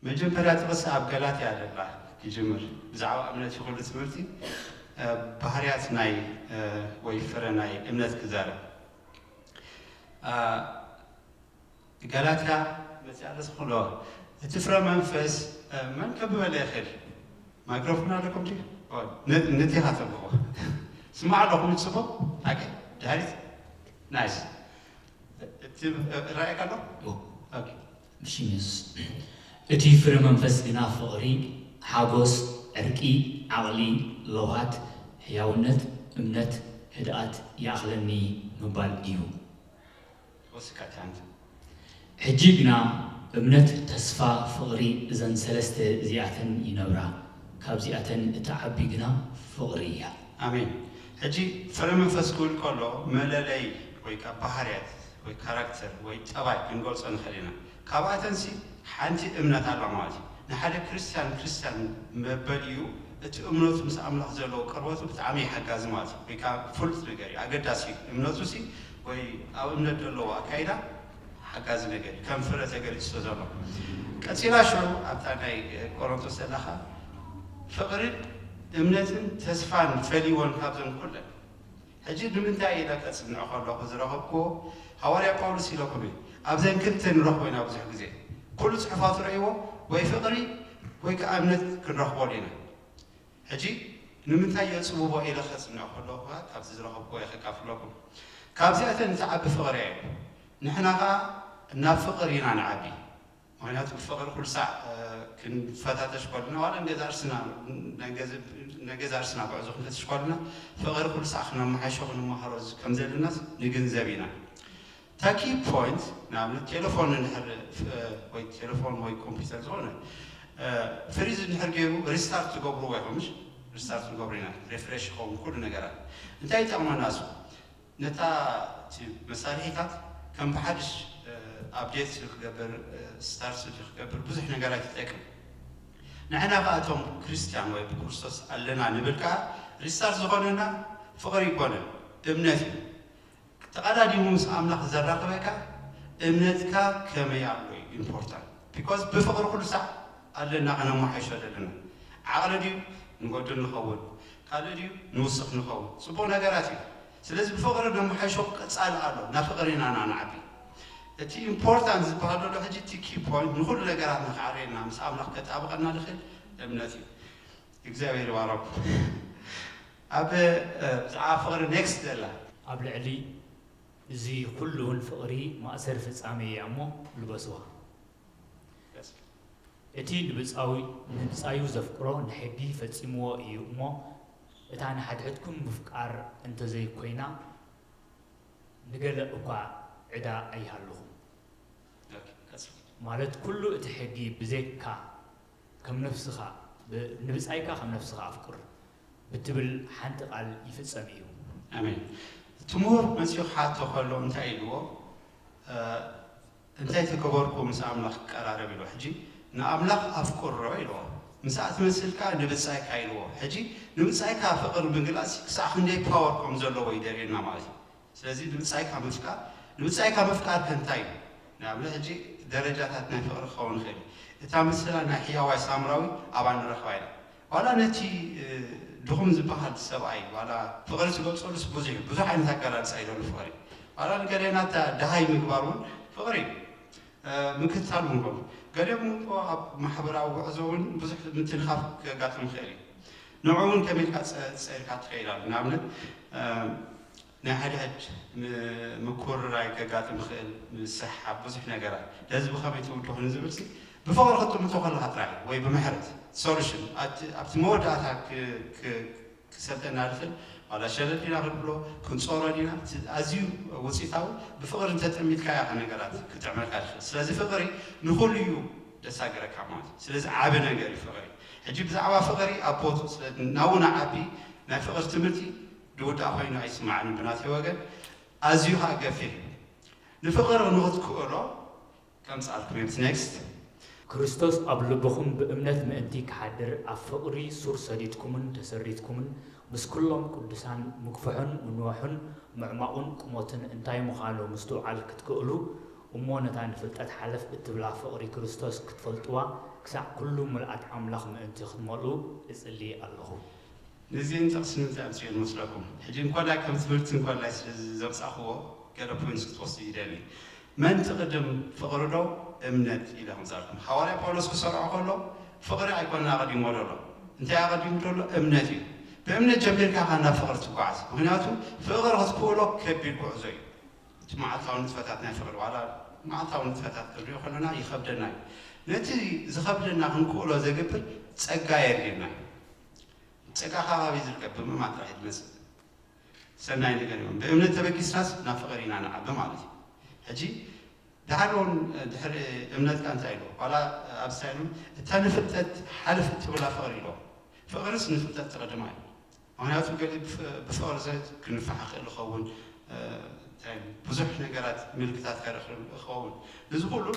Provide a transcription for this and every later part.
መጀመርያ ጥቕሲ ኣብ ገላትያ ደላ ክጅምር። ብዛዕባ እምነት እዩ ኩሉ ትምህርቲ። እ፣ ባህርያት ናይ፣ እ፣ ወይ ፍረ ናይ እምነት ክዛረብ። እ፣ ገላትያ መጽኣ ኣለስ ኩሎ። እቲ ፍረ መንፈስ፣ እ፣ መን ከብበለ ይኽእል? ማይክሮፎን ኣለኩም ድዩ? ኦ፣ ነ-፣ ነቲ ኢኻ ተብልዎ። ስማዕ ኣለኹም ጽቡቕ? ኦኬ፣ ድሕሪት። ናይስ። እቲ፣ እ፣ ይረኣየካ ኣሎ? ኦ። ኦኬ። እሺ፣ ሚስ። እቲ ፍረ መንፈስ ግና ፍቕሪ፣ ሓጎስ፣ ዕርቂ፣ ዓቕሊ፣ ለውሃት፣ ሕያውነት፣ እምነት፣ ህድኣት ይኣኽለኒ ምባል እዩ። ወስካ ቻንስ። ሕጂ ግና እምነት፣ ተስፋ፣ ፍቕሪ፣ እዘን ሰለስተ እዚኣተን ይነብራ። ካብዚኣተን እቲ ዓቢ ግና ፍቕሪ እያ። ኣሜን። ሕጂ ፍረ መንፈስ ክብል ከሎ መለለይ ወይ ከዓ ባህርያት ወይ ካራክተር ወይ ጠባይ ክንገልጾ ንኽእል ኢና። ካብኣተንሲ ሓንቲ እምነት ኣላ ማለት እዩ። ንሓደ ክርስትያን ክርስትያን መበሊኡ እቲ እምነቱ ምስ ኣምላኽ ዘለዎ ቅርበቱ ብጣዕሚ ሓጋዚ ማለት እዩ። ወይ ከዓ ፍሉጥ ነገር እዩ፣ ኣገዳሲ እዩ። እምነቱ ሲ ወይ ኣብ እምነት ዘለዎ ኣካይዳ ሓጋዚ ነገር እዩ፣ ከም ፍረ ተገሊጹ ዘሎ። ቀጺላ ሽዑ ኣብታ ናይ ቆሮንቶስ ዘለኻ ፍቕርን እምነትን ተስፋን ፈልይወን ካብዘን ኩለን። ሕጂ ንምንታይ ኢለ ከጽንዕ ከለኹ ዝረኸብክዎ፣ ሃዋርያ ጳውሎስ ኢለኩም እዩ፣ ኣብዘን ክልተ ንረኽቦ ኢና ብዙሕ ግዜ። ኩሉ ጽሑፋቱ ረእይዎ፣ ወይ ፍቕሪ ወይ ከኣ እምነት ክንረኽበሉ ኢና። ሕጂ ንምንታይ የጽብቦ ኢለ ከጽንዕ ከለኹ ከኣ ካብዚ ዝረኸብክዎ እየ ከካፍለኩም። ካብዚኣተን እቲ ዓቢ ፍቕሪ እዩ። ንሕና ከኣ ናብ ፍቕሪ ኢና ንዓቢ። ምኽንያቱ ብፍቕሪ ኩሉ ሳዕ፣ እ፣ ክንፈታተሽ ከለና፣ ዋላ ንገዛ ርእስና፣ ናይ ገዛ፣ ናይ ገዛ ርእስና ጉዕዞ ክንፈትሽ ከለና፣ ፍቕሪ ኩሉ ሳዕ ክነመሓይሾ፣ ክንመሃሮ ዝ-፣ ከም ዘለናስ ንግንዘብ ኢና። እታ ኪ ፖይንት፣ ንኣብነት ቴሌፎን እንድሕር፣ እ፣ ወይ ቴሌፎን ወይ ኮምፒውተር ዝኾነ፣ እ፣ ፍሪዝ እንድሕር ገይሩ ሪስታርት ትገብርዎ ኢኹም፣ ምሽ? ሪስታርት ንገብሮ ኢና፣ ሪፍሬሽ ይኸውን ኩሉ ነገራት። እንታይ ይጠቕመና እሱ? ነታ እቲ መሳርሒታት ከም ብሓድሽ፣ እ፣ ኣፕዴት ስለ ክገብር፣ እ፣ ስታርት ስለ ክገብር ብዙሕ ነገራት ይጠቅም። ንሕና ከኣ እቶም ክርስትያን ወይ ብክርስቶስ ኣለና ንብል ከኣ ሪስታርት ዝኾነና ፍቕሪ ይኮነ፣ እምነት እዩ። ተቐዳዲሙ ምስ ኣምላኽ ዘራኽበካ እምነትካ ከመይ ኣሎ እዩ ኢምፖርታንት። ቢኮዝ ብፍቕሪ ኩሉ ሳዕ ኣለና ከነመሓይሾ ዘለና። ዓቕሊ ድዩ ንጎድል ንኸውን፣ ካልእ ድዩ ንውስኽ ንኸውን፣ ጽቡቕ ነገራት እዩ። ስለዚ ብፍቕሪ ነመሓይሾ ቀጻሊ ኣሎ፣ ናብ ፍቕሪ ኢና ንዓቢ። እቲ ኢምፖርታንት ዝበሃል ዘሎ ሕጂ እቲ ኪ ፖይንት ንኹሉ ነገራት ንክዓርየና ምስ ኣምላኽ ከጣብቐና ዝኽእል እምነት እዩ። እግዚኣብሔር ይባረኩም። ኣብ፣ እ፣ ብዛዕባ ፍቕሪ ኔክስት ዘላ። ኣብ ልዕሊ እዚ ኩሉ እውን ፍቕሪ ማእሰር ፍጻሜ እያ እሞ ልበስዋ። እቲ ንብጻዊ-፣ ንብጻዩ ዘፍቅሮ ንሕጊ ፈጺምዎ እዩ እሞ፣ እታ ንሓድሕድኩም ምፍቃር እንተዘይኮይና፣ ንገለ እኳ ዕዳ ኣይሃልኹም። ኦኬ፣ ቀጽል። ማለት፣ ኩሉ እቲ ሕጊ ብዘይካ ከም ነፍስኻ፣ ብ-፣ ንብጻይካ ከም ነፍስኻ ኣፍቅር ብትብል ሓንቲ ቃል ይፍጸም እዩ። ኣሜን። እቲ ምሁር መጺኡ ክሓቶ ከሎ እንታይ ኢልዎ? እ፣ እንታይ ተገበርኩ ምስ ኣምላኽ ክቀራረብ ኢልዎ። ሕጂ ንኣምላኽ ኣፍቅሮ ኢልዎ። ምስኣ ትመስል ከኣ ንብጻይካ ኢልዎ። ሕጂ ንብጻይካ ፍቕሪ ምግላጽ ክሳዕ ክንደይ ፓወር ከም ዘለዎ እዩ ደርእየና ማለት እዩ። ስለዚ ንብጻይካ ምፍቃር፣ ንብጻይካ ምፍቃር ከ እንታይ እዩ? ንኣብነት ሕጂ ደረጃታት ናይ ፍቕሪ ክኸውን ይኽእል እዩ። እታ ምስላ ናይ ሕያዋይ ሳምራዊ ኣብኣ ንረኽባ ኢና። ዋላ ነቲ፣ እ፣ ድኹም ዝበሃል ሰብኣይ፣ ዋላ ፍቕሪ ዝገልጸሉስ ብዙሕ እዩ። ብዙሕ ዓይነት ኣገላልጻ እዩ ዘሎ ፍቕሪ። ዋላ ንገሌና እታ ደሃይ ምግባር እውን ፍቕሪ እዩ። እ፣ ምክትታል እውን ከምኡ። ገሊኦም እውን እኮ ኣብ ማሕበራዊ ጉዕዞ እውን ብዙሕ ምትንኻፍ ከጋጥም ይኽእል እዩ። ንዕኡ እውን ከመይ ኢልካ ጸ-፣ ጸይርካ ትኸይድ ኣሎ። ንኣብነት፣ እ፣ ናይ ሕድሕድ ም-፣ ምኩርራይ ከጋጥም ይኽእል፣ ምስሕሓብ፣ ብዙሕ ነገራት። ነዚ ብኸመይ ትውድኹ ንዝብል ሲ፣ ብፍቕሪ ክትጥምቶ ከለኻ ጥራይ ወይ ብምሕረት፣ ሶሉሽን፣ ኣብቲ፣ ኣብቲ መወዳእታ ክ-፣ ክ-፣ ክሰልጠና ዝኽእል፣ ዋላ ሸለል ዲና ክንብሎ፣ ክንጾሮ ዲና፣ እቲ ኣዝዩ ውጽኢታዊ፣ ብፍቕሪ እንተጠሚትካ ኢኻ ነገራት ክጥዕመልካ ዝኽእል። ስለዚ ፍቕሪ ንኹሉ እዩ ደሳግረካ ማለት እዩ። ስለዚ ዓቢ ነገር እዩ ፍቕሪ። ሕጂ ብዛዕባ ፍቕሪ ኣብ ቦትኡ፣ ስለ ናብኡ ንዓቢ ናይ ፍቕሪ ትምህርቲ ድውዳእ ኮይኑ ኣይስማዕን ብናተይ ወገን፣ ኣዝዩ ኸኣ ገፊሕ እዩ። ንፍቕሪ ንኽትክእሎ ከምጽኣልኩም እየ። ኔክስት። ክርስቶስ ኣብ ልብኹም ብእምነት ምእንቲ ክሓድር፣ ኣብ ፍቕሪ ሱር ሰዲድኩምን ተሰሪትኩምን፣ ምስ ኩሎም ቅዱሳን ምግፍሑን ምንዋሑን ምዕማቑን ቁሞትን እንታይ ምዃኑ ምስትውዓል ክትክእሉ፣ እሞ ነታ ንፍልጠት ሓለፍ እትብላ ፍቕሪ ክርስቶስ ክትፈልጥዋ ክሳዕ ኩሉ ምልኣት ኣምላኽ ምእንቲ ክትመልኡ እጽሊ ኣለኹ። ነዚን ጥቕሲ ንምንታይ ኣምፅኦ ይመስለኩም? ሕጂ እንኮላይ ከም ትምህርቲ እንኮላይ ስለ ዘምፃእክዎ ገለ ፖይንትስ ክትወስዱ ይደሊ። መን ትቕድም ፍቕሪ ዶ እምነት ኢለ ከምፃልኩም። ሃዋርያ ጳውሎስ ክሰርዖ ከሎ ፍቕሪ ኣይኮነ ኣቐዲሞ ደሎ። እንታይ ኣቐዲሙ ደሎ? እምነት እዩ። ብእምነት ጀሚርካ ኢኻ ናብ ፍቕሪ ትጓዓዝ። ምክንያቱ ፍቕሪ ክትክእሎ ከቢድ ጉዕዞ እዩ። እቲ መዓልታዊ ንጥፈታት ናይ ፍቕሪ ዋላ መዓልታዊ ንጥፈታት ክንሪኦ ከለና ይኸብደና እዩ። ነቲ ዝኸብደና ክንክእሎ ዘገብር ፀጋ የድልየና እዩ። ፀጋ ከባቢ ዝርከብ ብምእማን ጥራሕ እዩ ዝመፅእ። ሰናይ ነገር እዮም። ብእምነት ተበጊስናስ ናብ ፍቕሪ ኢና ንዓቢ ማለት እዩ። ሕጂ ድሓር እውን ድሕሪ እምነትካ እንታይ ኢሉ ዋላ ኣብ ሳይሉን እታ ንፍልጠት ሓለፍ እትብላ ፍቕሪ ኢሎ። ፍቕርስ ንፍልጠት ትቐድማ እዩ። ምክንያቱ ገሊ ብፍቕሪ ዘት ክንፋሓ ክእል ይኸውን። ብዙሕ ነገራት ምልክታት ከረክብ ይኸውን። እዚ ኩሉ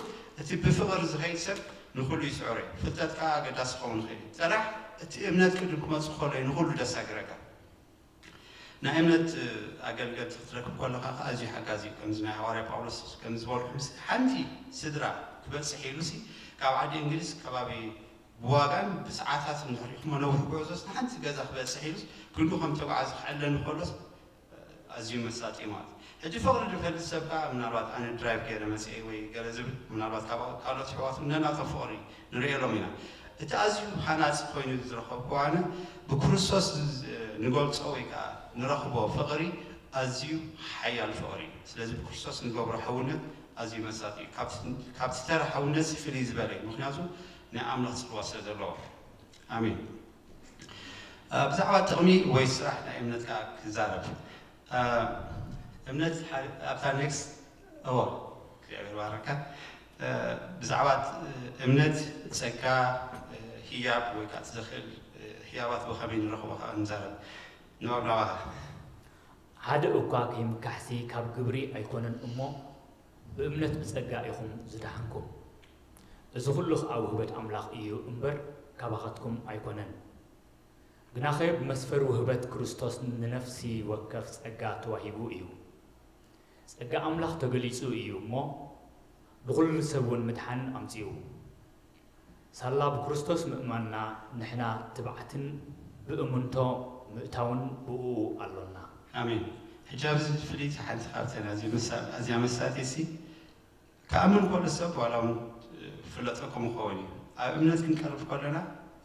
እቲ ብፍቕሪ ዝኸይድ ሰብ ንኩሉ ይስዕሮ እዩ። ፍልጠት ከዓ ኣገዳሲ ክኸውን ይኽእል እዩ። ጥራሕ እቲ እምነት ቅድም ክመፅእ ከሎ እዩ ንኩሉ ደሳግረካ። ናይ እምነት ኣገልገልቲ ክትረክብ ከለካ ከዓ ኣዝዩ ሓጋዚ እዩ። ከምዚ ናይ ሃዋርያ ጳውሎስ ከምዚ ዝበልኩም ሓንቲ ስድራ ክበፅሕ ኢሉ ሲ ካብ ዓዲ እንግሊዝ ከባቢ ብዋጋን ብሰዓታት እንድሕር ኢኹሞ ነዊሕ ጉዕዞስ ንሓንቲ ገዛ ክበፅሕ ኢሉስ ክንዱ ከም ተጓዓዚ ክዕለኒ ከሎስ ኣዝዩ መሳጢ እዩ ማለት እዩ። ሕጂ ፍቕሪ ዝፈልጥ ሰብ ከዓ ምናልባት ኣነ ድራይቭ ገይረ መፅአ ወይ ገለ ዝብል ምናልባት ካብ ካልኦት ኣሕዋት እውን ነናቶም ፍቕሪ ንርእየሎም ኢና። እቲ ኣዝዩ ሃናፂ ኮይኑ ዝረኸብኩ ኣነ ብክርስቶስ ንገልፆ ወይ ከዓ ንረኽቦ ፍቕሪ ኣዝዩ ሓያል ፍቕሪ እዩ። ስለዚ ብክርስቶስ ንገብሮ ሕውነት ኣዝዩ መሳጢ እዩ። ካብቲ ተራ ሕውነት ፍልይ ዝበለ እዩ። ምክንያቱ ናይ ኣምላኽ ፅልዋ ስለ ዘለዎ። ኣሜን። ብዛዕባ ጥቕሚ ወይ ስራሕ ናይ እምነትካ ክዛረብ እምነት ኣብታ ኔክስት እዋ እግዚኣብሔር ባረካ። ብዛዕባ እምነት ጸጋ ህያብ ወይ ከዓ ዘኽእል ህያባት ብኸመይ ንረኽቦ ከዓ ንዛረብ። ንባብ ናባኻ። ሓደ እኳ ከይምካሕሲ ካብ ግብሪ ኣይኮነን እሞ ብእምነት ብጸጋ ኢኹም ዝደሓንኩም። እዚ ኩሉ ኸኣ ውህበት ኣምላኽ እዩ እምበር ካባኻትኩም ኣይኮነን። ግናኸ ብመስፈር ውህበት ክርስቶስ ንነፍሲ ወከፍ ጸጋ ተዋሂቡ እዩ። ጸጋ ኣምላኽ ተገሊጹ እዩ እሞ ብኹሉ ሰብ እውን ምድሓን ኣምጺኡ። ሳላ ብክርስቶስ ምእማንና ንሕና ትብዓትን ብእምንቶ ምእታውን ብእኡ ኣሎና። ኣሜን። ሕጂ ኣብዚ ፍልይቲ ሓንቲ ካብተን ኣዝዩ መሳ- ኣዝያ መሳጢ ሲ ክኣምን ከሎ ሰብ ዋላ እውን ፍለጠኩም ይኸውን እዩ። ኣብ እምነት ክንቀርብ ከለና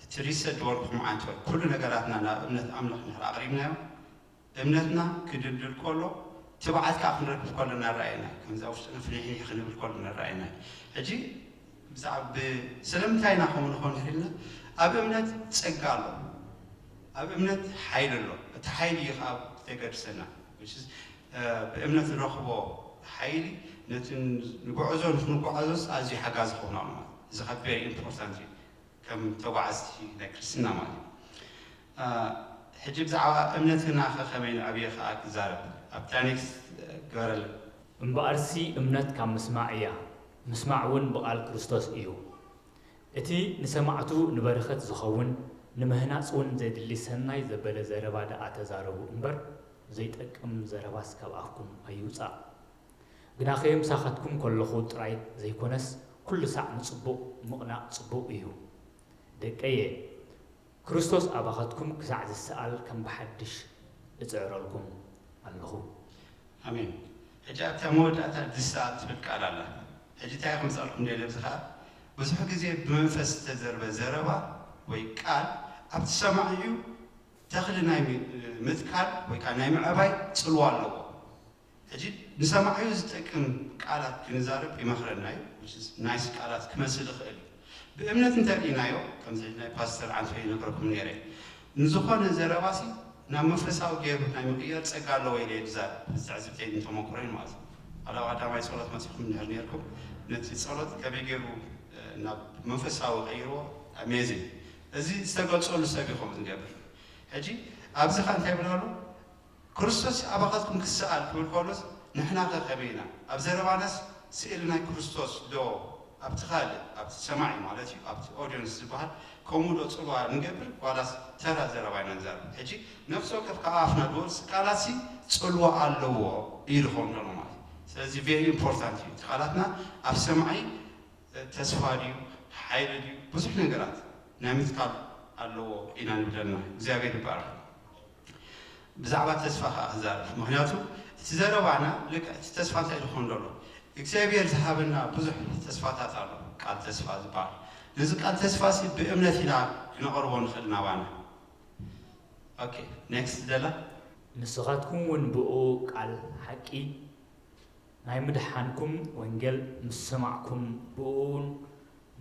እቲ ሪሰት ዝበልኩም ዓንቶ ኩሉ ነገራትና ናብ እምነት ኣምላኽ ንድሕር ኣቕሪብናዮ እምነትና ክድልድል ከሎ ትብዓት ከዓ ክንረክብ ከለና ረኣየና እዩ። ከምዚ ኣብ ውሽጥና ፍንሕንሕ ክንብል ከለና ረኣየና እዩ። ሕጂ ብዛዕባ ስለምንታይ ኢና ከምኡ ንኾን ኢልና ኣብ እምነት ፀጋ ኣሎ፣ ኣብ እምነት ሓይሊ ኣሎ። እቲ ሓይሊ እዩ ከዓ ዘገድሰና። ብእምነት ንረኽቦ ሓይሊ ነቲ ንጉዕዞ ንክንጓዓዞስ ኣዝዩ ሓጋዚ ክኸውን ኣሎ ማለት እዚ ከዓ ቨሪ ኢምፖርታንት እዩ። ከም ተጓዓዝቲ ናይ ክርስትና ማለት እዩ። ሕጂ ብዛዕባ እምነትና ከ ከመይ ንዕብዮ ከዓ ክዛረብ ኣብታ ኔክስት ግበረልና። እምበኣርሲ እምነት ካብ ምስማዕ እያ፣ ምስማዕ እውን ብቓል ክርስቶስ እዩ። እቲ ንሰማዕቱ ንበረኸት ዝኸውን ንምህናጽ እውን ዘድሊ ሰናይ ዘበለ ዘረባ ደኣ ተዛረቡ እምበር ዘይጠቅም ዘረባስ ካብ ኣፍኩም ኣይውጻእ። ግናኸ ምሳኻትኩም ከለኹ ጥራይ ዘይኮነስ ኩሉ ሳዕ ንጽቡቕ ምቕናእ ጽቡቕ እዩ። ደቀየ፣ ክርስቶስ ኣባኻትኩም ክሳዕ ዝሰኣል ከም ብሓድሽ እጽዕረልኩም ኣለኹ። ኣሜን። ሕጂ ኣብታ መወዳእታ ዝሰኣል ትብል ቃል ኣላ። ሕጂ እንታይ ከምጻልኩም ደለ ብዚ ከዓ ብዙሕ ግዜ ብመንፈስ ዝተዘርበ ዘረባ ወይ ቃል ኣብቲ ሰማዒኡ ተኽሊ ናይ ምትካል ወይ ከዓ ናይ ምዕባይ ፅልዋ ኣለዎ። ሕጂ ንሰማዒኡ ዝጠቅም ቃላት ክንዛረብ ይመኽረና እዩ። ናይስ ቃላት ክመስል ይኽእል እዩ። ብእምነት እንተርኢናዮ ከምዚ ናይ ፓስተር ዓንቶ ይነግረኩም ነይረ። ንዝኾነ ዘረባሲ ናብ መንፈሳዊ ገይሩ ናይ ምቕያር ጸጋ ኣለዎ ኢለ ዝዛረብ ትዕዝብተይን ተመክሮይን ማለት እዩ። ኣብ ቀዳማይ ጸሎት መጺኹም እንድሕር ነርኩም ነቲ ጸሎት ከመይ ገይሩ ናብ መንፈሳዊ ቀይርዎ ኣሜዚንግ። እዚ ዝተገልጸሉ ሰብ እዩ ከምኡ ዝገብር። ሕጂ ኣብዚ ኸ እንታይ ይብል ኣሎ? ክርስቶስ ኣባኻትኩም ክሰኣል ክብል ከሎስ ንሕና ከ ከመይ ኢና? ኣብ ዘረባናስ ስእሊ ናይ ክርስቶስ ዶ ኣብቲ ካልእ ኣብቲ ሰማዒ ማለት እዩ ኣብቲ ኦድየንስ ዝበሃል ከምኡ ዶ ጽልዋ ንገብር ዋላስ ተራ ዘረባ ኢና ንዛረብ? ሕጂ ነፍሲ ወከፍ ካብ ኣፍና ዝወጽእ ቃላትሲ ጽልዋ ኣለዎ እዩ ዝኸውን ዘሎ ማለት እዩ። ስለዚ very important እዩ። እቲ ቃላትና ኣብ ሰማይ ተስፋ ድዩ፣ ሓይሊ ድዩ፣ ብዙሕ ነገራት ናይ ምትካል ኣለዎ ኢና ንብለና። እግዚኣብሔር ይባረክ። ብዛዕባ ተስፋ ከዓ ክዛረብ፣ ምክንያቱ እቲ ዘረባና ልክዕ እቲ ተስፋ እንታይ ዝኸውን ዘሎ እግዚኣብሔር ዝሃበና ብዙሕ ተስፋታት ኣሎ። ቃል ተስፋ ዝበሃል፣ ነዚ ቃል ተስፋ ሲ ብእምነት ኢና ክነቐርቦ ንኽእል ናባና። ኦኬ፣ ኔክስት ደላ። ንስኻትኩም እውን ብኡ ቃል ሓቂ ናይ ምድሓንኩም ወንጌል ምስ ሰማዕኩም፣ ብኡ እውን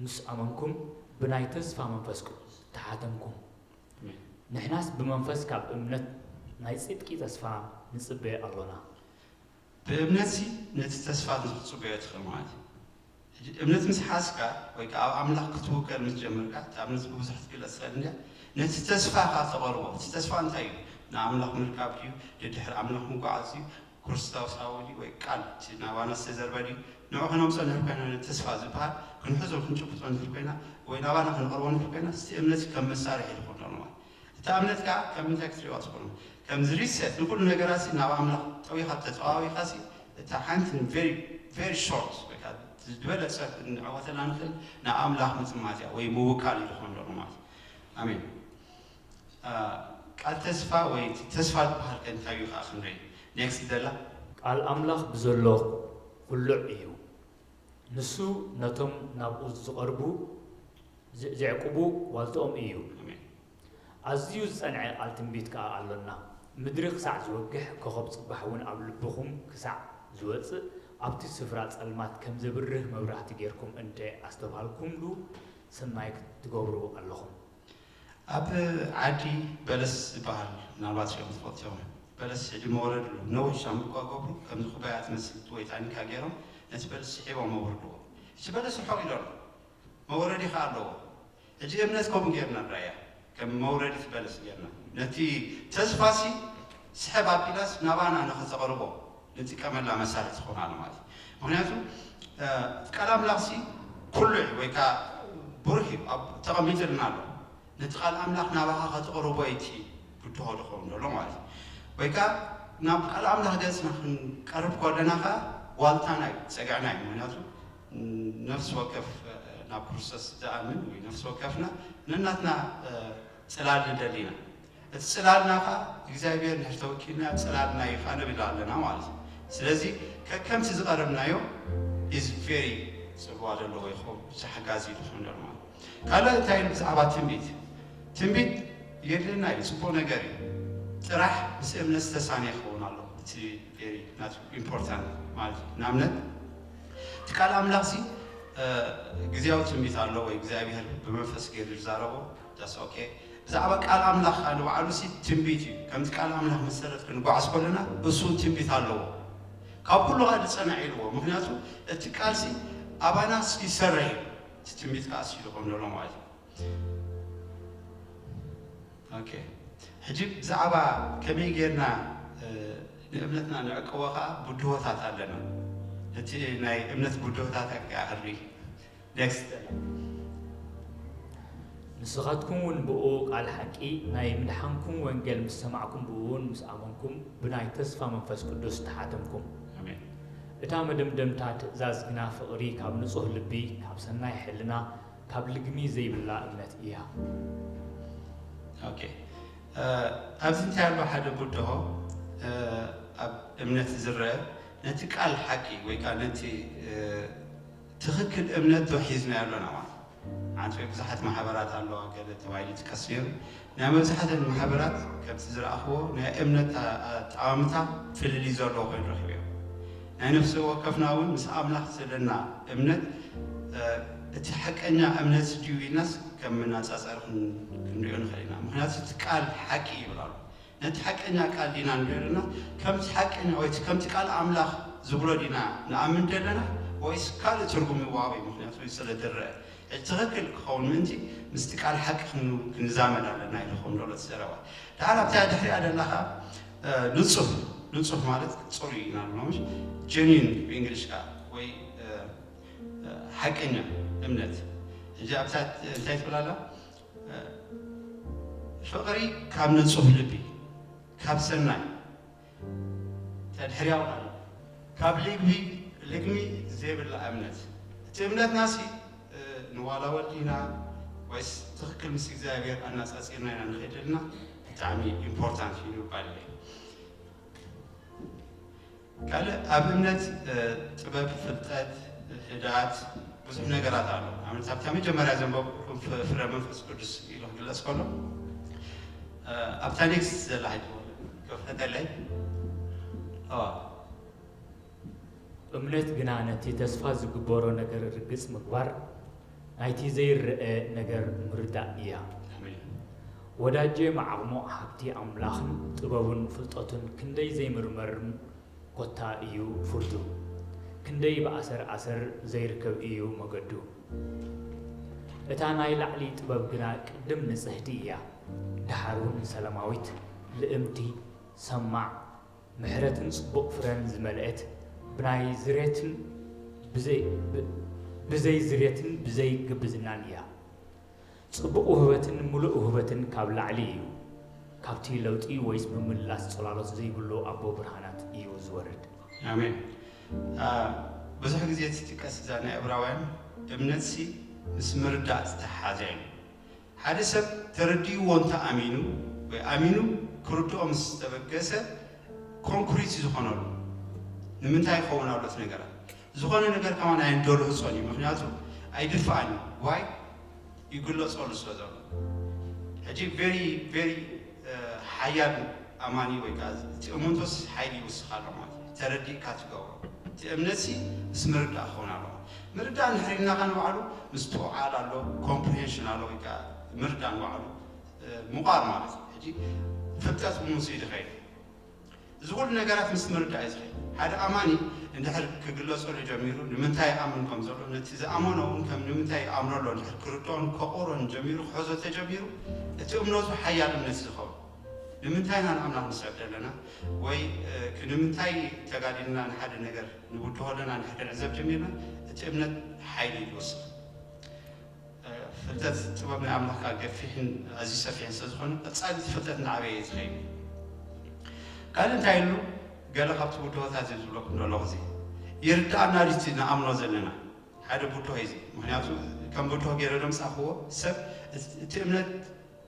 ምስ ኣመንኩም፣ ብናይ ተስፋ መንፈስ ቅዱስ ተሓተምኩም። ንሕናስ ብመንፈስ ካብ እምነት ናይ ጽድቂ ተስፋ ንጽበ ኣሎና። ብእምነትሲ ነቲ ተስፋ ንኽትጽበዮ ትኽእል ማለት እዩ። ሕጂ እምነት ምስ ሓዝካ ወይ ከዓ ኣብ ኣምላኽ ክትውከል ምስ ጀመርካ፣ እታ እምነት ብብዙሕ ክትግለጽ ትኽእል እንድያ። ነቲ ተስፋ ኸኣ ተቐርቦ። እቲ ተስፋ እንታይ እዩ? ንኣምላኽ ምርካብ ድዩ? ድድሕሪ ኣምላኽ ምጓዓዝ ድዩ? ክርስቶሳዊ ድዩ? ወይ ቃል እቲ ናባና ዝተዘርበ ድዩ? ንዑ ከነምጽኦ ንድሕር ኮይና፣ ነቲ ተስፋ ዝበሃል ክንሕዞ ክንጭብጦ ንድሕር ኮይና፣ ወይ ናባና ክንቐርቦ ንድሕር ኮይና፣ እቲ እምነት ከም መሳርሒ ዝኾነሉ ማለት። እታ እምነት ከኣ ከም እንታይ ክትሪእዋ ትኽእሉ? ከምዚ ሪሴት ንኹሉ ነገራት ናብ ኣምላኽ ጠዊኻ ተጠዋዊኻሲ፣ እታ ሓንቲ ቨሪ ቨሪ ሾርት ወይ ከኣ ዝበለጸ ክንዕወተላ ንኽእል ናብ ኣምላኽ ምጥማት እያ ወይ ምውካል እዩ ዝኾን ዘሎ ማለት እዩ። ኣሜን። ቃል ተስፋ ወይ እቲ ተስፋ ዝበሃል ከ እንታይ እዩ ከኣ ክንርኢ። ኔክስት ደላ። ቃል ኣምላኽ ብዘሎ ቁሉዕ እዩ። ንሱ ነቶም ናብኡ ዝቐርቡ ዚ- ዘዕቁቡ ዋልትኦም እዩ። ኣሜን። ኣዝዩ ዝጸንዐ ቃል ትንቢት ከኣ ኣሎና። ምድሪ ክሳዕ ዝወግሕ፣ ኮኸብ ጽባሕ እውን ኣብ ልብኹም ክሳዕ ዝወጽእ፣ ኣብቲ ስፍራ ጸልማት ከም ዘብርህ መብራህቲ ጌርኩም እንተ ኣስተብሃልኩምሉ፣ ሰናይ ክትገብሩ ኣለኹም። ኣብ ዓዲ በለስ ዝበሃል ምናልባት እዮም ትፈልጥዮም። በለስ ሕጂ መወረድ ኣሎ። ነዊሕ ሻምብቆ ገብሩ ከምዚ ኩባያ ትመስል ወይ ታኒካ ገይሮም ነቲ በለስ ስሒቦም መውርድዎ። እቲ በለስ ርሑቕ ኢሎ ኣሎ። መውረዲ ኸዓ ኣለዎ። ሕጂ እምነት ከምኡ ጌርና ንራእያ፣ ከም መውረዲት በለስ ጌርና። ነቲ ተስፋሲ ስሕብ ኣቢላስ ናባና ንኸተቕርቦ ንጥቀመላ መሳርሒ ትኾናሉ ማለት እዩ። ምኽንያቱ ቃል ኣምላኽሲ ኩሉ እዩ፣ ወይ ከዓ ብሩህ እዩ፣ ኣብ ተቐሚጥልና ኣሎ። ነቲ ቃል ኣምላኽ ናባኻ ከተቕርቦ እዩ እቲ ብድሆ ዝኸውን ዘሎ ማለት እዩ። ወይ ከዓ ናብ ቃል ኣምላኽ ገጽና ክንቀርብ ከለና ኸዓ ዋልታና እዩ፣ ጸግዕና እዩ። ምኽንያቱ ነፍሲ ወከፍ ናብ ክርስቶስ ዝኣምን ወይ ነፍሲ ወከፍና ነናትና ጽላል ንደሊ ኢና። እቲ ጽላልና ኸዓ እግዚኣብሔር እንድሕር ተወኪልና ጽላልና እዩ ኸዓ ንብል ኣለና ማለት እዩ። ስለዚ ከከምቲ ዝቐረብናዮ is very ጽልዋ ዘለዎ ይኸውን፣ ብቻ ሓጋዚ እዩ ዝኸውን ዘሎ ማለት እዩ። ካልእ እንታይ ኢሉ ብዛዕባ ትንቢት? ትንቢት የድልና እዩ፣ ጽቡቕ ነገር እዩ። ጥራሕ ምስ እምነት ዝተሳነ ይኸውን ኣሎ። እቲ very not important ማለት እዩ። ንኣብነት እቲ ቃል ኣምላኽ ሲ ግዜያዊ ትንቢት ኣሎ ወይ እግዚኣብሔር ብመንፈስ ገይሩ ዝዛረቦ that's okay። ብዛዕባ ቃል ኣምላኽ ከዓ ንባዕሉ ሲ ትንቢት እዩ። ከምቲ ቃል ኣምላኽ መሰረት ክንጓዓዝ ከለና እሱ ትንቢት ኣለዎ። ካብ ኩሉ ከዓ ዝጸንዕ ኢልዎ። ምክንያቱ እቲ ቃል ሲ ኣባና ሲ ይሰርሕ እዩ። እቲ ትንቢት ከዓ ሲ ይኾን ዘሎ ማለት እዩ። ኦኬ፣ ሕጂ ብዛዕባ ከመይ ጌርና ንእምነትና ንዕቅቦ ከዓ ብድሆታት ኣለና። እቲ ናይ እምነት ብድሆታት ከዓ ክንርኢ። ኔክስት። ንስኻትኩም እውን ብኡ ቃል ሓቂ ናይ ምድሓንኩም ወንጌል ምስ ሰማዕኩም፣ ብኡ እውን ምስ ኣመንኩም፣ ብናይ ተስፋ መንፈስ ቅዱስ ተሓተምኩም። ኣሜን። እታ መደምደምታ ትእዛዝ ግና ፍቕሪ ካብ ንጹህ ልቢ፣ ካብ ሰናይ ሕልና፣ ካብ ልግሚ ዘይብላ እምነት እያ። ኦኬ፣ ኣብዚ እንታይ ኣሎ ሓደ ብድሆ ኣብ እምነት ዝረአ፣ ነቲ ቃል ሓቂ ወይ ከዓ ነቲ ትኽክል እምነት ዶ ሒዝናዮ ኣለና ማለት። ሓንቲ ወይ ብዙሓት ማሕበራት ኣለዋ፣ ገለ ተባሂሉ ይጥቀስ ነይሩ። ናይ መብዛሕተን ማሕበራት ከምቲ ዝረኣኽዎ ናይ እምነት ኣጠማምታ ፍልልይ ዘለዎ ኮይኑ ረኺበዮ። ናይ ነፍሲ ወከፍና እውን ምስ ኣምላኽ ዘለና እምነት እቲ ሓቀኛ እምነት ድዩ ኢልናስ ከም መነፃፀሪ ክንሪኦ ንኽእል ኢና። ምክንያቱ እቲ ቃል ሓቂ ይብል ኣሎ። ነቲ ሓቀኛ ቃል ዲና ንሪኦ ዘለና? ከምቲ ሓቀኛ ወይ ከምቲ ቃል ኣምላኽ ዝብሎ ዲና ንኣምን ዘለና ወይስ ካልእ ትርጉም ይወሃቦ እዩ? ምክንያቱ ስለ ዝረአ እቲ ትኽክል ክኸውን ምእንቲ ምስቲ ቃል ሓቂ ክንዛመድ ኣለና ኢሉ ከም ዘሎ እቲ ዘረባ። ደሓር ኣብታ ድሕሪኣ ደላኻ ንጹህ፣ ንጹህ ማለት ጽሩይ ኢና ንብሎ ምሽ? ጀኒን ብእንግሊሽ ከዓ ወይ ሓቀኛ እምነት። ሕጂ ኣብታ እንታይ ትብል ኣላ? ፍቕሪ ካብ ንጹህ ልቢ፣ ካብ ሰናይ፣ ተድሕርያ እውን ኣሎ። ካብ ልግሚ ልግሚ ዘይብላ እምነት። እቲ እምነትና ሲ ንዋላ ወልዲና ወይስ ትኽክል ምስ እግዚኣብሔር ኣናጻጺርና ኢና ንኽእል ዘለና? ብጣዕሚ ኢምፖርታንት እዩ ይባል። ካልእ ኣብ እምነት ጥበብ፣ ፍልጠት፣ ህድኣት፣ ብዙሕ ነገራት ኣሎ። ኣብነት ኣብታ መጀመርያ ዘንበብኩም ፍረ መንፈስ ቅዱስ ኢሉ ክግለጽ ከሎ ኣብታ ኔክስት ዘላ ሕጂ ከፍተለይ እምነት ግና ነቲ ተስፋ ዝግበሮ ነገር ርግጽ ምግባር፣ ናይቲ ዘይረኣ ነገር ምርዳእ እያ። ወዳጄ መዓቕሞ ሃብቲ ኣምላኽን ጥበቡን ፍልጠቱን ክንደይ ዘይምርመርን ኮታ እዩ ፍርዱ፣ ክንደይ ብኣሰር ኣሰር ዘይርከብ እዩ መገዱ። እታ ናይ ላዕሊ ጥበብ ግና ቅድም ንጽህቲ እያ፣ ደሓር እውን ሰላማዊት፣ ልእምቲ፣ ሰማዕ፣ ምሕረትን ጽቡቕ ፍረን ዝመልአት፣ ብናይ ዝሬትን ብዘይ ዝሬትን ብዘይ ግብዝናን እያ። ጽቡቕ ውህበትን ምሉእ ውህበትን ካብ ላዕሊ እዩ፣ ካብቲ ለውጢ ወይስ ምምላስ ጽላሎት ዘይብሉ ኣቦ ብርሃናት እዩ ዝወርድ። ኣሜን። ብዙሕ ግዜ ትጥቀስ እዛ ናይ ዕብራውያን እምነትሲ ምስ ምርዳእ ዝተሓሓዘ እዩ። ሓደ ሰብ ተረዲእዎ እንተ ኣሚኑ ወይ ኣሚኑ ክርድኦ ምስ ዝተበገሰ ኮንክሪት እዩ ዝኾነሉ። ንምንታይ ይኸውን ኣሎ እቲ ነገራት? ዝኾነ ነገር ከማን ኣየንደርህጾን እዩ። ምኽንያቱ ኣይድፍኣን እዩ። ዋይ ይግለጸሉ ስለ ዘሎ። ሕጂ ቨሪ ቨሪ ሓያል ኣማኒ ወይ ከዓ እቲ እምንቶስ ሓይሊ ይውስኽ ኣሎ ማለት እዩ። ተረዲእካ ትገብሮ እቲ እምነትሲ ምስ ምርዳእ ክኸውን ኣለዎ። ምርዳእ እንድሕር ኢልናኻ ንባዕሉ ምስትውዓል ኣሎ፣ ኮምፕሪሄንሽን ኣሎ ወይ ከዓ ምርዳእ ንባዕሉ ምቋር ማለት እዩ። ሕጂ ፍልጠት ብምስኡ ይድኸይድ እዚ ኩሉ ነገራት ምስ ምርዳእ እዩ ዝኸይድ። ሓደ ኣማኒ እንድሕር ክግለጸሉ ጀሚሩ ንምንታይ ይኣምን ከም ዘሎ ነቲ ዝኣመኖ እውን ከም ንምንታይ ይኣምኖ ኣሎ እንድሕር ክርድኦን ከቑሮን ጀሚሩ ክሕዞ ተጀሚሩ እቲ እምነቱ ሓያል እምነት ዝኸውን ንምንታይ ኢና ንኣምላኽ ንስዕብ ዘለና ወይ ንምንታይ ተጋዲልና ንሓደ ነገር ንብድሆ ኣለና ንሕደ ንዕዘብ ጀሚርና እቲ እምነት ሓይሊ ይወስኽ። ፍልጠት ጥበብ ናይ ኣምላኽ ከዓ ገፊሕን ኣዝዩ ሰፊሕን ስለ ዝኾነ ቀፃሊ እቲ ፍልጠት እናዓበየ እዩ ዝኸይድ። ካልእ እንታይ ኢሉ ገለ ካብቲ ብድሆታት እዩ ዝብለኩም ዘሎ ግዜ ይርዳእና ድዩ እቲ ንኣምኖ ዘለና ሓደ ብድሆ እዩ እዚ። ምክንያቱ ከም ብድሆ ገይረ ደምፃኽዎ ሰብ እቲ እምነት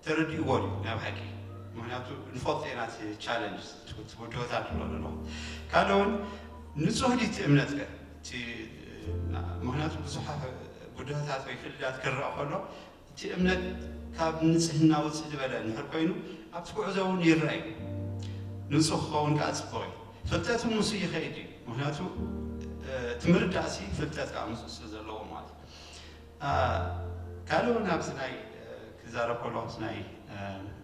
ተረዲእዎ ድዩ ናብ ሓቂ? ምክንያቱ ንፈልጦ ኢና እቲ ቻለንጅ እቲ ብድሆታት ንብሎ ኣለኹ። ካልእ እውን ንፁህ ድዩ እቲ እምነት ከ? ምክንያቱ ብዙሓት ብድሆታት ወይ ፍልልያት ክረኣ ከሎ እቲ እምነት ካብ ንፅህና ውፅእ ዝበለ እንድሕር ኮይኑ ኣብቲ ጉዕዞ እውን ይረአ እዩ። ንፁህ ክኸውን ከዓ ፅቡቕ እዩ። ፍልጠት እውን ምስኡ ይኸይድ እዩ። ምክንያቱ እቲ ምርዳእሲ ፍልጠት ከዓ ምስኡ ስለ ዘለዎ ማለት እዩ። ካልእ እውን ኣብዚ ናይ ክዛረብ ከሎ ኣብዚ ናይ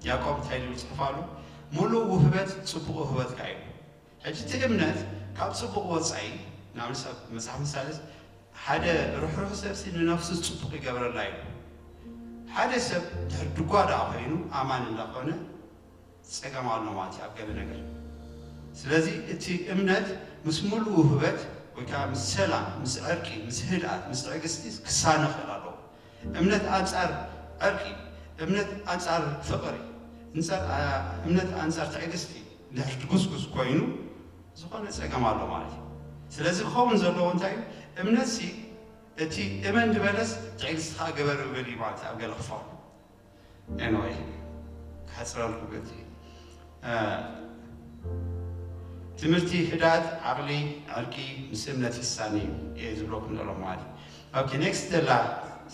ያዕቆብ እንታይ ኢሉ ፅሑፍ ኣሎ? ሙሉእ ውህበት ፅቡቕ ውህበት ከዓ እዩ። ሕጂ እቲ እምነት ካብ ጽቡቕ ወጻኢ ናብ ንሰብ መጽሓፍ ምሳሌ ሓደ ርሕሩሕ ሰብሲ ንነፍሱ ጽቡቕ ይገብረላ እዩ። ሓደ ሰብ ድሕር ድጓ ደኣ ኮይኑ ኣማን እንዳኾነ ጸገም ኣሎ ማለት እዩ ኣብ ገለ ነገር። ስለዚ እቲ እምነት ምስ ሙሉእ ውህበት ወይ ከዓ ምስ ሰላም፣ ምስ ዕርቂ፣ ምስ ህድኣት፣ ምስ ትዕግስቲ ክሳነ ክእል ኣለዎ። እምነት ኣንጻር ዕርቂ፣ እምነት ኣንጻር ፍቕሪ፣ እምነት ኣንጻር ትዕግስቲ እንድሕር ድጉስጉስ ኮይኑ ዝኾነ ጸገም ኣሎ ማለት እዩ። ስለዚ ክኸውን ዘለዎ እንታይ እዩ? እምነትሲ እቲ እመን ዝበለስ ትዕግስቲ ከዓ ግበር ይብል እዩ ማለት ኣብ ገለ ክፋሉ። ኤንወይ ክሓፅረልኩ በቲ ትምህርቲ ህዳት ዓቕሊ ዕርቂ ምስ እምነት ይሳኒ እዩ እየ ዝብለኩም ዘሎ ማለት እዩ። ኦኬ ኔክስት ዘላ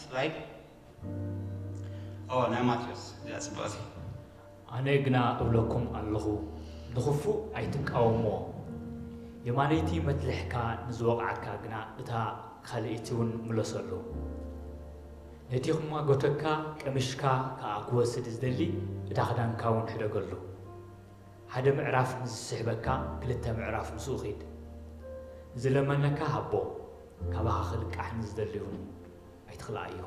ስላይድ ኦ ናይ ማቴዎስ እዚኣ ፅብቕቲ። ኣነ ግና እብለኩም ኣለኹ፣ ንኽፉእ ኣይትቃወምዎ፣ የማነይቲ መትልሕካ ንዝወቕዓካ ግና እታ ካልኣይቲ እውን ምለሰሉ። ነቲ ክማጎተካ ቀሚሽካ ከኣ ክወስድ ዝደሊ እታ ክዳንካ እውን ሕደገሉ። ሓደ ምዕራፍ ንዝስሕበካ ክልተ ምዕራፍ ምስኡ ኺድ። ንዝለመነካ ሃቦ፣ ካባኻ ክልቃሕ ንዝደሊ እውን ኣይትኽልኣዮ።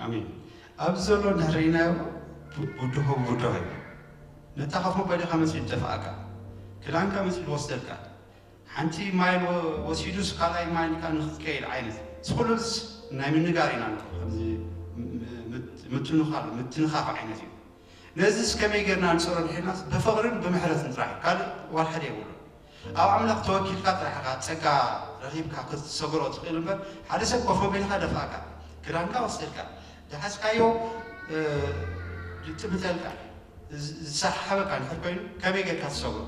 ኣሜን። ኣብዚ ዘሎ እንድሕር ርኢናዮ ብድሆ ብድሆ እዩ። ነታ ኮፍ መበሊኻ መፂኡ ዝደፍኣካ፣ ክዳንካ መፂኡ ዝወስደልካ፣ ሓንቲ ማይል ወሲዱስ ካልኣይ ማይል ኢልካ ንክትከይድ ዓይነት እዚ ኩሉስ ናይ ምንጋር ኢና ንብሎ። ከምዚ ምትንኻፍ ምትንኻፍ ዓይነት እዩ። ነዚስ ከመይ ጌርና ንፅሮ ድሒርናስ ብፍቕርን ብምሕረትን ጥራሕ እዩ። ካልእ ዋላ ሓደ የብሉን። ኣብ ኣምላኽ ተወኪልካ ጥራሕ ኢኻ ጸጋ ረኺብካ ክትሰግሮ ትኽእል እምበር፣ ሓደ ሰብ ኮፍ ኣቢልካ ደፋእካ፣ ክዳንካ ወስድካ፣ ዝሓዝካዮ፣ እ፣ ዝጥምተልካ፣ ዝ-፣ ዝሰሓሓበካ እንድሕር ኮይኑ፣ ከመይ ጌርካ ትሰግሮ?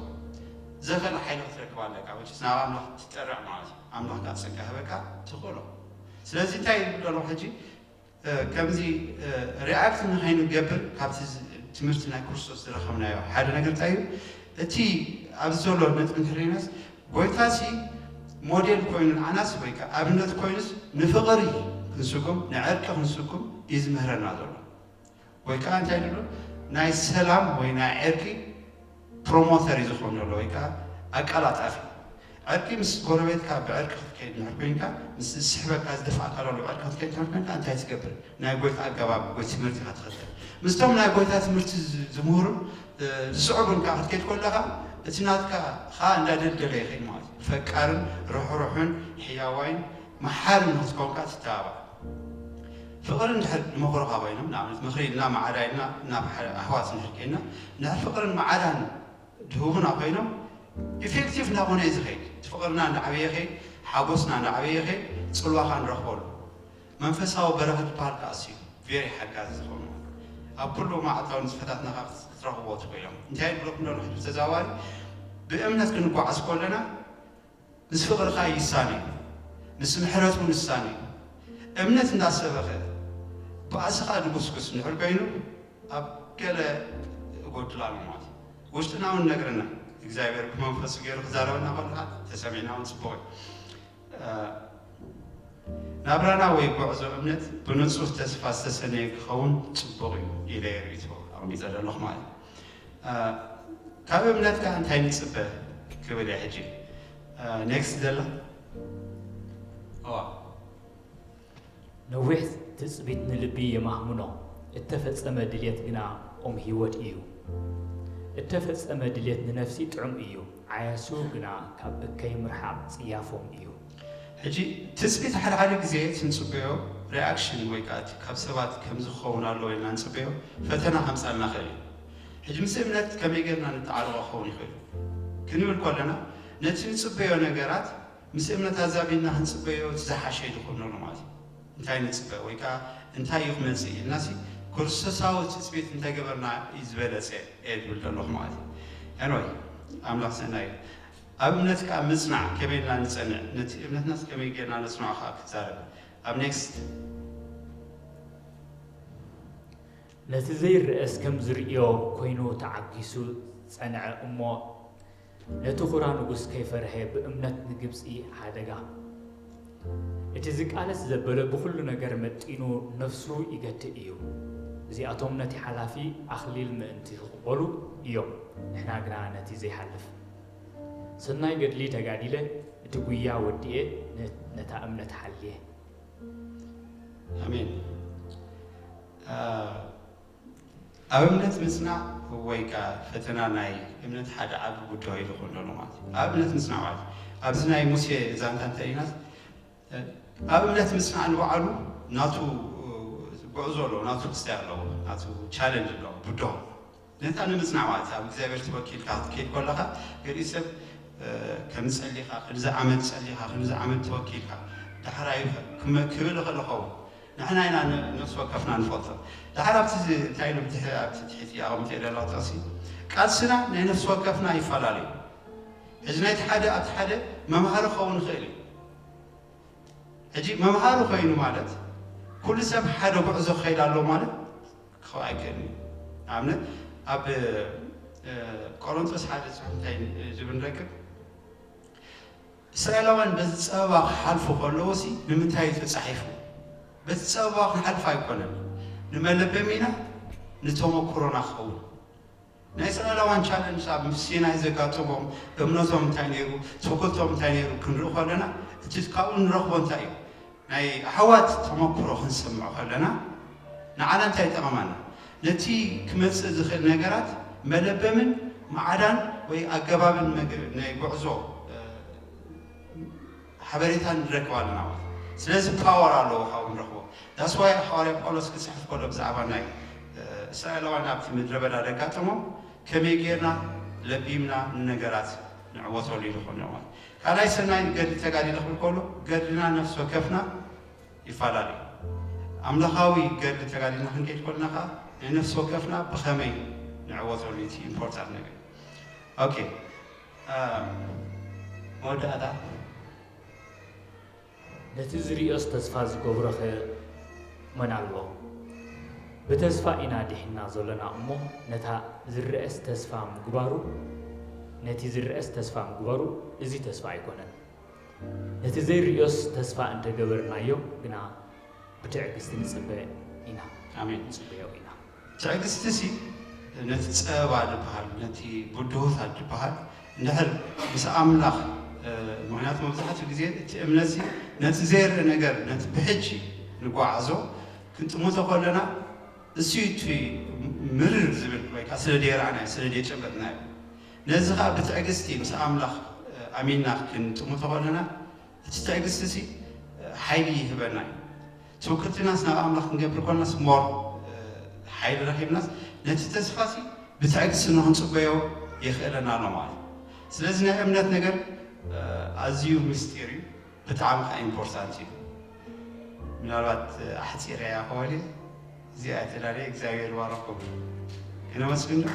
ዘኸለ ሓይሊ ክትረክብ ኣለካ። መቸስ ናብ ኣምላኽ ትጠርዕ ማለት እዩ። ኣምላኽ ካብ ጸጋ ህበካ ትኽእሎ። ስለዚ እንታይ ይብል ዘሎ ሕጂ? እ፣ ከምዚ፣ እ፣ ሪኣክት ንኸይንገብር ካብቲ ዝ-፣ ትምህርቲ ናይ ክርስቶስ ዝረኸብናዮ ሓደ ነገር እንታይ እዩ? እቲ ኣብዚ ዘሎ ነጥቢ እንድሕር ርኢናስ፣ ጎይታሲ ሞዴል ኮይኑ ንዓናስ ወይ ከኣ ኣብነት ኮይኑስ ንፍቕሪ ክንስጉም፣ ንዕርቂ ክንስጉም እዩ ዝምህረና ዘሎ። ወይ ከኣ እንታይ ድሎ ናይ ሰላም ወይ ናይ ዕርቂ ፕሮሞተር እዩ ዝኾን ዘሎ ወይ ከኣ ኣቀላጣፊ። ዕርቂ ምስ ጎረቤትካ ብዕርቂ ክትከይድ እንድሕር ኮይንካ፣ ምስ ዝስሕበካ ዝደፍኣካ ዘሎ ብዕርቂ ክትከይድ እንድሕር ኮይንካ እንታይ ትገብር? ናይ ጎይታ ኣገባብ ወይ ትምህርቲ ኢኻ ትኸተል። ምስቶም ናይ ጎይታ ትምህርቲ ዝ-፣ ዝምህሩን፣ እ፣ ዝስዕቡን ከኣ ክትከይድ ከለኻ፣ እቲ ናትካ ኸኣ እንዳደልደለ ይኸይድ ማለት እዩ። ፈቃርን ርሕሩሕን ሕያዋይን መሓርን ንኽትከውን ከኣ ትተባባዕ። ፍቕሪ እንድሕር ንመኽሮኻ ኮይኖም፣ ንኣብነት ምኽሪ ኢልና ማዕዳ ኢልና ናብ ሓደ ኣሕዋት እንድሕር ከይድና፣ እንድሕር ፍቕርን ማዕዳን ድህቡና ኮይኖም፣ ኢፌክቲቭ እናኾነ እዩ ዝኸይድ። እቲ ፍቕርና እንዳዓበየ ይኸይድ፣ ሓጎስና እንዳዓበየ ይኸይድ፣ ጽልዋኻ ንረኽበሉ። መንፈሳዊ በረኸት ዝበሃል ከኣ እሱ እዩ ቬሪ ሓጋዚ ዝኾኑ። ኣብ ኩሉ መዓልታዊ ንጥፈታትና ከኣ ክትረኽብዎ ትኽእሎም። እንታይ ይብለኩም ደሎ ሕጂ ብተዘዋዋሪ? ብእምነት ክንጓዓዝ ከለና ምስ ፍቕርኻ ይሳነ እዩ፣ ምስ ምሕረት እውን ይሳነ እዩ። እምነት እንዳሰበኸ ባእስኻ ድጉስጉስ እንድሕር ኮይኑ ኣብ ገለ እጎድል ኣሎ ማለት እዩ። ውሽጥና እውን ነግረና እግዚኣብሔር ብመንፈሱ ገይሩ ክዛረበና ከሎ ከዓ ተሰሚዕና እውን ጽቡቕ እዩ። እ፣ ናብራና ወይ ጉዕዞ እምነት ብንጹህ ተስፋ ዝተሰነየ ክኸውን ጽቡቕ እዩ ኢለ እየ ርእይቶ ኣቕሚጠ ዘለኹ ማለት እዩ። እ፣ ካብ እምነት ከዓ እንታይ ንጽበ ክብል እየ ሕጂ። እ፣ ኔክስት ዘላ። እዋ። ነዊሕ ትጽቢት ንልቢ የማህምኖ፣ እተፈጸመ ድልየት ግና ኦም ህይወት እዩ። እተፈጸመ ድልየት ንነፍሲ ጥዑም እዩ፣ ዓያሱ ግና ካብ እከይ ምርሓቕ ጽያፎም እዩ። ሕጂ ትጽቢት ሓደ ሓደ ግዜ እቲ ንጽበዮ ሪኣክሽን ወይ ከዓ እቲ ካብ ሰባት ከምዚ ክኸውን ኣለዎ ኢልና ንጽበዮ ፈተና ከምጻልና ይኽእል እዩ። ሕጂ ምስ እምነት ከመይ ጌርና ንተዓረቖ ክኸውን ይኽእል እዩ ክንብል ከለና ነቲ ንጽበዮ ነገራት ምስ እምነት ኣዛቢድና ክንጽበዮ እቲ ዝሓሸ እዩ ዝኾነሉ ማለት እዩ። እንታይ ንጽበ ወይ ከዓ እንታይ እዩ ክመጽእ ኢልናሲ ክርስቶሳዊ ትጽቢት እንተገበርና እዩ ዝበለጸ እየ ዝብል ዘለኹ ማለት እዩ። ኤንወይ ኣምላኽ ሰናይ እዩ። ኣብ እምነት ከዓ ምጽናዕ ከመይ ኢልና ንጸንዕ፣ ነቲ እምነትናስ ከመይ ጌርና ነጽንዖ ከዓ ክትዛረብ ኣብ ኔክስት። ነቲ ዘይረኣስ ከም ዝርእዮ ኮይኑ ተዓጊሱ ጸንዐ እሞ ነቲ ኹራ ንጉስ ከይፈርሀ ብእምነት ንግብጺ ሓደጋ። እቲ ዝቃለስ ዘበለ ብኹሉ ነገር መጢኑ ነፍሱ ይገትእ እዩ። እዚኣቶም ነቲ ሓላፊ ኣኽሊል ምእንቲ ዝቕበሉ እዮም፣ ንሕና ግና ነቲ ዘይሓልፍ። ሰናይ ገድሊ ተጋዲለ፣ እቲ ጉያ ወዲኤ፣ ነ- ነታ እምነት ሓልየ። ኣሜን። ኣብ እምነት ምጽናዕ ወይ ከዓ ፈተና ናይ እምነት ሓደ ዓቢ ጉዳይ እዩ ዝኾን ዘሎ ማለት እዩ። ኣብ እምነት ምጽናዕ ማለት ኣብዚ ናይ ሙሴ ዛንታ እንተሪእናስ ኣብ እምነት ምጽናዕ ንባዕሉ ናቱ ጉዕዞ ኣለዎ፣ ናቱ ክስታይ ኣለዎ፣ ናቱ ቻለንጅ ኣለዎ፣ ብድሆ። ነታ ንምጽናዕ ማለት ኣብ እግዚኣብሔር ተወኪልካ ክትከይድ ከለኻ ገሊኡ ሰብ ከምዚ ጸሊኻ ክንዚ ዓመት ጸሊኻ ክንዚ ዓመት ተወኪልካ ዳሕራይ ክብል ይኽእል ይኸውን። ንሕና ኢና ነፍሲ ወከፍና ንፈልጦ። ድሓር ኣብቲ እንታይ ኢሉ ብድሕሪ ኣብቲ ትሕቲ ኣቐሚጠ ዘለኹ ጥቕሲ ቃልስና ናይ ነፍሲ ወከፍና ይፈላለዩ። ሕጂ ናይቲ ሓደ ኣብቲ ሓደ መምሃሪ ክኸውን ይኽእል እዩ። ሕጂ መምሃሪ ኮይኑ ማለት ኩሉ ሰብ ሓደ ጉዕዞ ክኸይድ ኣለዎ ማለት ክኸውን ኣይክእልን እዩ። ንኣብነት ኣብ ቆሮንቶስ ሓደ ፅሑፍ እንታይ ዝብል ንረክብ? እስራኤላውያን በዚ ጸበባ ክሓልፉ ከለዉ ሲ ንምንታይ እዩ ተጻሒፉ? በቲ ጸበባ ክንሓልፍ ኣይኮነን፣ ንመለበሚና ንተመክሮና ክኸውን። ናይ እስራኤላውያን ቻለንጅ ኣብ ሲናይ ዘጋጠሞም እምነቶም እንታይ ነይሩ፣ ትውክልቶም እንታይ ነይሩ ክንርኢ ከለና እቲ ካብኡ ንረኽቦ እንታይ እዩ? ናይ ኣሕዋት ተመክሮ ክንሰምዕ ከለና ንዓና እንታይ ይጠቕመና? ነቲ ክመጽእ ዝኽእል ነገራት መለበምን ማዕዳን ወይ ኣገባብን ናይ ጉዕዞ ሓበሬታ ንረክብ ኣለና ማለት እዩ። ስለዚ ፓወር ኣለዎ ካብኡ ንረኽቦ። ዳስ ዋይ ሓዋርያ ጳውሎስ ክፅሕፍ ከሎ ብዛዕባ ናይ እስራኤላውያን ኣብቲ ምድረ በዳ ዘጋጠሞም ከመይ ጌርና ለቢምና ንነገራት ንዕወተሉ ይኾን ማለት። ካልኣይ ሰናይ ገድሊ ተጋዲለ ክብል ከሎ ገድልና ነፍሲ ወከፍና ይፈላለዩ። ኣምላኻዊ ገድሊ ተጋዲልና ክንከይድ ከለና ከዓ ናይ ነፍሲ ወከፍና ብኸመይ ንዕወተሉ እቲ ኢምፖርታንት ነገር። ኦኬ፣ መወዳእታ ነቲ ዝርእዮስ ተስፋ ዝገብሮኸ መን ኣሎ? ብተስፋ ኢና ዲሒና ዘሎና እሞ ነታ ዝረኣስ ተስፋ ምግባሩ ነቲ ዝረኣስ ተስፋ ምግባሩ እዚ ተስፋ ኣይኮነን። ነቲ ዘይርእዮስ ተስፋ እንተገበርናዮ ግና ብትዕግስቲ ንጽበ ኢና። ኣሜን። ንጽበዮ ኢና። ትዕግስቲ ሲ ነቲ ጸበባ ዝበሃል ነቲ ብድሆታት ዝበሃል እንድሕር ምስ ኣምላኽ ምክንያቱ መብዛሕትኡ ግዜ እቲ እምነት ሲ ነቲ ዘይርእ ነገር ነቲ ብሕጂ ንጓዓዞ ክንጥምቶ ከለና እሱ እቲ ምርር ዝብል ወይ ከዓ ስለ ደይረኣናዮ ስለ ደይጨበጥናዮ ነዚ ከዓ ብትዕግስቲ ምስ ኣምላኽ ኣሚንና ክንጥምቶ ከለና እቲ ትዕግስቲ ሲ ሓይሊ ይህበና እዩ። ትውክልትናስ ናብ ኣምላኽ ክንገብር ኮናስ ሞር ሓይሊ ረኺብናስ ነቲ ተስፋ ሲ ብትዕግስቲ ንክንፅበዮ የኽእለና ኣሎ ማለት እዩ። ስለዚ ናይ እምነት ነገር ኣዝዩ ምስጢር እዩ፣ ብጣዕሚ ከዓ ኢምፖርታንት እዩ። ምናልባት ኣሕፂረያ ከወል እዚኣ ተላለየ እግዚኣብሔር ባረኩም። ክነመስግን ዶ?